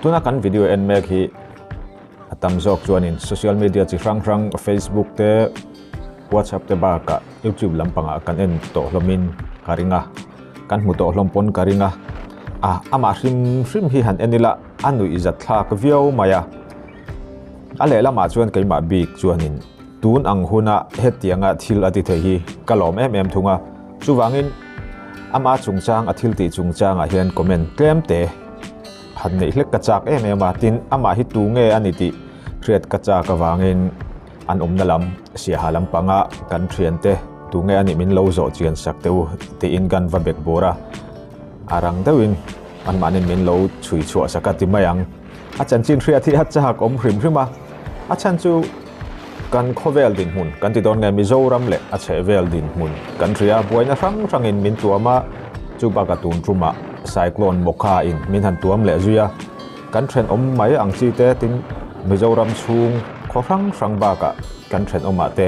Tuna kan video en mek hi a tam zawk chuanin social media chi hrang hrang Facebook te WhatsApp te bakah YouTube lampangah kan en tawh hlawmin ka ring a, kan hmu tawh hlawm pawn ka ring a, a amah hrim hrim hi han en ila a nuih zat thlak viau mai a. A lehlamah chuan keimah bik chuanin tun ang huna hetianga thil a ti thei hi ka lawm em em thung a, chuvangin ama chungchang a thil tih chungchangah hian comment tlem te han neih hlek ka chak em em a, tin amah hi tu nge a ni tih hriat ka chak avangin an awmna lam siaha lampanga kan thiante tu nge a nih min lo zawh chian sak teh u tiin kan va bek bur a, a rang deuhin anmahni min lo chhui chhuah sak a ti mai ang. A chanchin hriat hi a chak awm hrim hrim a, a chhan chu kan khawvel dinhmun kan ti dawn nge Mizoram leh a chhehvel dinhmun kan hria buaina hrang hrangin min tuam a, chu bakah tun tumah cyclone Mokha in min han tuam leh zui a, kan thenawm mai ang chi te tin Mizoram chhung khaw hrang hrang bakah kan thenawmah te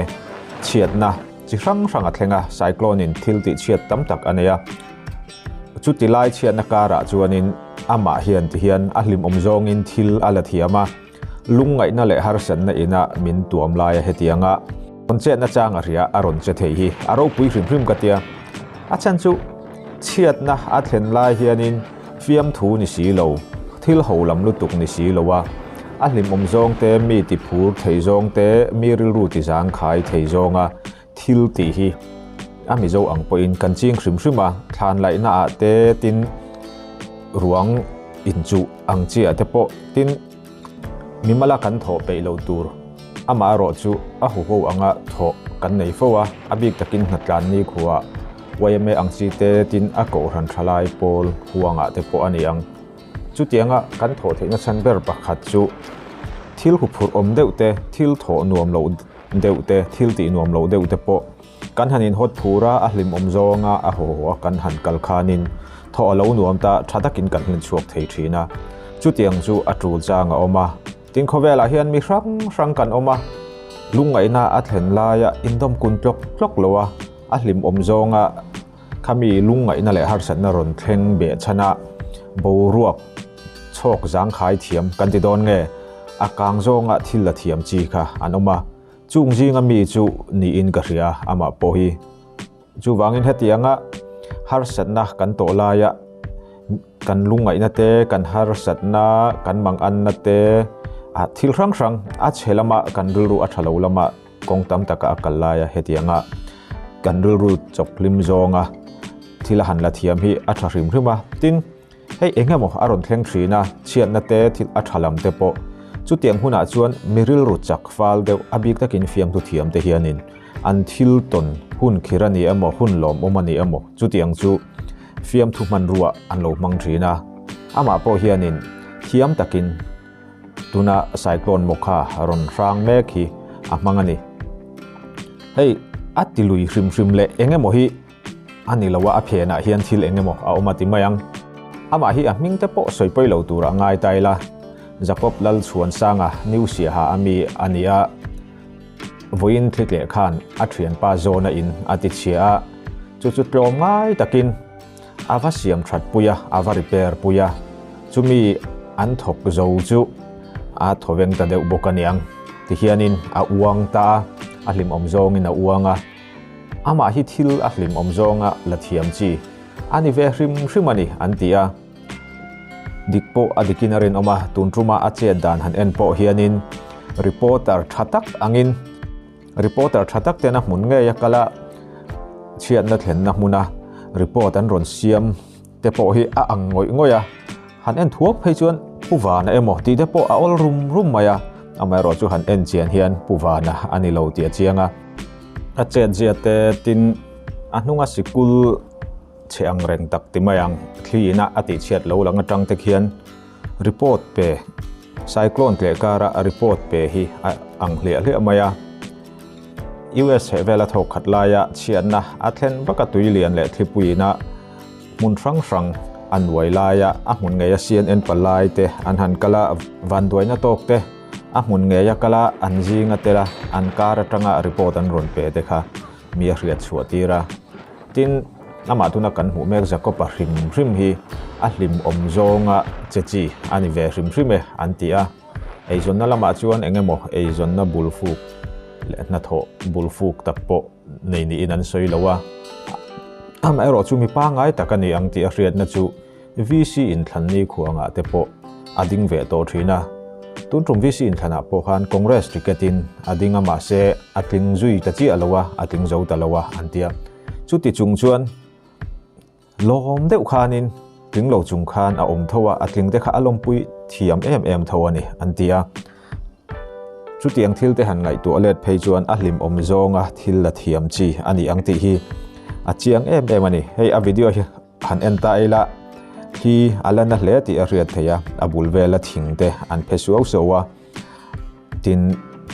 chhiatna chi hrang hrang a thleng a, cyclone in thil tih chhiat tam tak a nei a. Chuti lai chhiatna karah chuanin amah hian ti hian a hlimawm zawngin thil a la thiam a, lungngaihna leh harsatna ina min tuam laia hetianga rawn chetna chang a hria a rawn che thei hi a ropui hrim hrim ka tia. A chhan chu chhiatna a thlen lai hianin fiamthu ni si lo, thil ho lam lutuk ni si lo a, a hlimawm zawng te, mi ti phur thei zawng te, mi rilru ti zangkhai thei zawnga Thil tih hi a Mizo ang pawhin kan ching hrim hrim a, thlan laihna ah te tin ruang inchuh ang chi ah te pawh tin mimala kan thawh peih loh tur amah erawh chu a huho anga thawh kan nei fo a, a bik takin hnatlan nikhua yma ang chi te tin a kohhran thalai pawl huangah te pawh a ni ang. Chutianga kan thawh theihna chhan ber pakhat chu thil huphurh awm deuh te, thil thawh nuam loh deuh te, thil tih nuam loh deuh te pawh kan han inhawt phur a, a hlimawm zawnga a haw haw a kan han kal khanin thawh a lo nuam ta tha takin kan hlen chhuak thei thin a. Chutiang chu a tul chang a awm a. Tin khawvelah hian mi hrang hrang kan awm a, lungngaihna a thlen laia indawm kun tlawk tlawk lo a, a hlimawm zawnga khami lungngaihna leh harsatna rawn thleng beh chhan a, boruak chhawk zangkhai thiam kan ti dawn nge? A kang zawnga thil la thiam chi kha an awm a, chung zinga mi chu niin ka hria amah pawh hi. Chuvangin hetianga harsatna kan tawh laia kan lungngaihna te, kan harsatna, kan manganna te, thil hrang hrang a chhe lama kan rilru a tha lo lama kawng tam taka a kal laia hetianga kan rilru chawkhlim zawnga thil a han la thiam hi a tha hrim hrim a. Tin. Hei eng emaw a rawn thleng thin a, chhiatna te, thil a tha lam te pawh. Chutiang hunah chuan mi rilru chak fal deuh a bik takin fiamthu thiam te hianin an thil tawn hun khir a ni emaw, hun lawmawm a ni emaw chutiang chu fiamthu hmanrua an lo hmang thin a. Amah pawh hianin thiam takin tuna cyclone Mokha rawn hrang mek hi a hmang a ni. Hei a tilui hrim hrim leh eng emaw hi A ni lo a, a phenah hian thil eng emaw a awm a ti mai ang. Amah hi a hming te pawh sawi pawi lo turah ngai ta ila. Jacob Lalchhuansanga New Siaha a mi a ni a, vawiin thlitleh khan a thianpa zawna in a ti chhia a, chu chu tlawm ngai takin a va siam that pui a, a va repair pui a, chumi an thawk zo chu a thawveng ta deuh bawk a niang. Tihianin a uang ta a, a hlimawm zawngin a uang a. Amah hi thil a hlimawm zawnga la thiam chi a ni ve hrim hrim a ni an ti a. Dik pawh a dikin a rinawm a, tun tuma a chet dan han en pawh hianin reporter tha tak angin reporter tha tak ten a hmun ngei a kal a, chhiatna thlenna hmuna report an rawn siam te pawh hi a ang ngawih ngawih a. Han en thuak phei chuan Pu Vana emaw tih te pawh a awl rum rum mai a, amaherawh chu han en chian hian Pu Vana a ni lo tih a chiang a. A chet zia te tin a hnunga sikul chhe ang reng tak ti mai ang, thli ina a tih chhiat lo lang atang te khian report pe, cyclone tleh kara report pe hi a ang hliah hliah mai a. US chheh vela thawk khat laia chhiatna a thlen vak a tui lian leh thlipui ina hmun hrang hrang a nuai laia a hmun ngeia CNN palai te an han kal a, vanduaina tawk te a hmun ngeia kal a, an zinga tel a, an kar atanga report an rawn pe te kha mi a hriat chhuah tir a. Tin. Amah tuna kan hmuh mek Jakob-a hrim hrim hi a hlimawm zawnga che chi a ni ve hrim hrim e an ti a. Eizawnna lamah chuan eng emaw eizawnna bul fuk leh hnathawh bul fuk tak pawh nei niin an sawi lo a. Amaherawh chu mi pangngai tak a ni ang tih a hriatna chu VC inthlan ni khuangah te pawh a ding ve tawh thin a. Tun tum VC inthlanah pawh khan Congress ticket in a ding a mahse a tling zui ta chiah lo a, a tling zo ta lo a an ti a. Chuti chung chuan lawm deuh khanin tling lo chung khan a awm tho a, a tling te kha a lawmpui thiam em em tho a ni an ti a. Chutiang thil te han ngaihtuah let phei chuan a hlimawm zawnga thil la thiam chi a ni ang tih hi a chiang em em a ni. Hei a video hi Han en ta ila, thli a la na hle tih a hriat theih a, a bul vela thing te an phe suau suau a, tin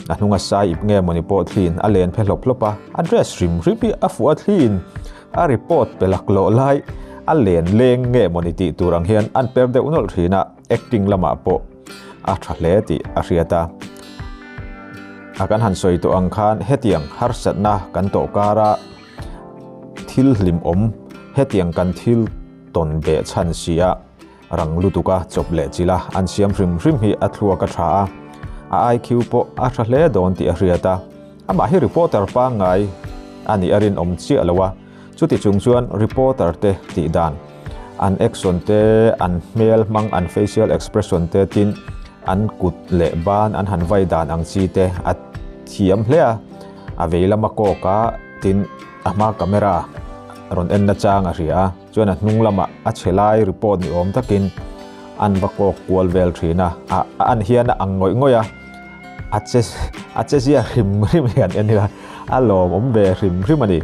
a hnunga sai ip nge mawni pawh thliin a len phe hlawp hlawp a, a dress hrim hrim hi a fuh a thliin a report pe laklawh lai a len leng nge mawni tih tur ang hian an per deuh nawlh thin a, acting lamah pawh a tha hle tih a hriat a. A kan han sawi tawh ang khan hetiang harsatna kan tawh kara Thil hlimawm, hetiang kan thil tawn beh chhan si a, rang lutuk a chawp leh chilh a, an siam hrim hrim hi a thluak a tha a, a IQ pawh a tha hle dawn tih a hriat a. Amah hi reporter pangngai a nih a rinawm chiah lo a, chuti chung chuan reporter te tih dan, an action te, an hmel hmang, an facial expression te tin an kut leh ban an han vai dan ang chi te a thiam hle a. A vei lama kawk a, tin a hma camera rawn en na chang a hria a, chuan a hnung lamah a chhe lai report ni awm takin an va kawk kual vel thin a, a an hian a ang ngawih ngawih a, a che a che zia hrim hrim hi an en ila a lawmawm ve hrim hrim a ni.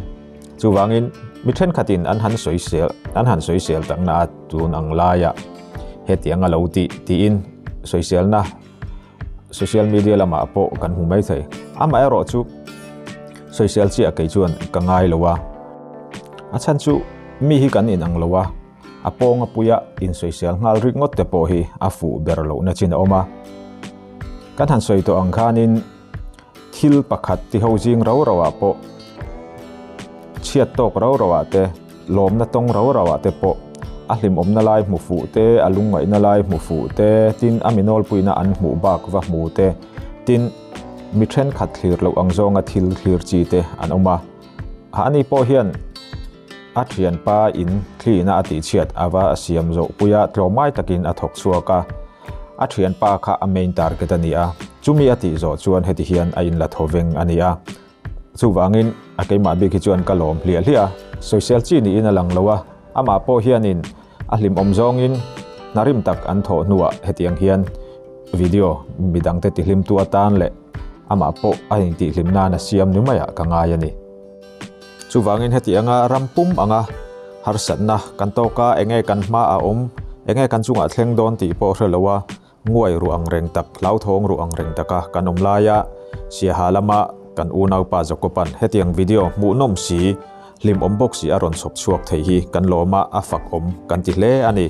Chuvangin mi thenkhatin an han sawisel an han sawisel takna a tun ang laiah hetiang a lo tih tiin sawiselna Social media lamah pawh kan hmu mai thei. Amaherawh chu sawisel chiah kei chuan ka ngai lo a. A chhan chu mi hi kan inang lo a, a pawnga puia insawisel nghal rik ngawt te pawh hi a fuh ber lohna chin a awm a. Kan han sawi tawh ang khanin thil pakhat ti ho zing rau rauah pawh chhiat tawk rau rauah te, Lawmna tawng rau rauah te pawh a hlimawmna lai hmu fuh te, a lungngaihna lai hmu fuh te, tin a mi nawlpuina an hmuh bak va hmu te, tin mi thenkhat thlir loh ang zawnga thil thlir chi te an awm a. Hahni pawh hian a thianpa in thlihna a tihchhiat a va siam zawh pui a, tlawmngai takin a thawk chhuak a. A thianpa kha a main target a ni a, chumi a tih zawh chuan heti hian a inla thawveng a ni a. Chuvangin a keimah bik hi chuan ka lawm hliah hliah a, sawisel chi niin a lang lo a, amah pawh hianin a hlimawm zawngin hna rim tak an thawh hnuah hetiang hian video midangte tihlimtu atan leh amah pawh a intihhlim nan a siam ni maiah ka ngai a ni. Chuvangin heti anga ram pum anga harsatna kan tawk a, enge kan hma a awm, enge kan chungah thleng dawn tih pawh hre lo a, Nguai ruh ang reng tak, hlauthawng ruh ang reng taka kan awm laia Siaha lama kan unaupa Jakoban hetiang video hmuhnawm si, hlimawm bawk si a rawn chhawp chhuak thei hi kan lawm a, a fak awm kan ti hle a ni.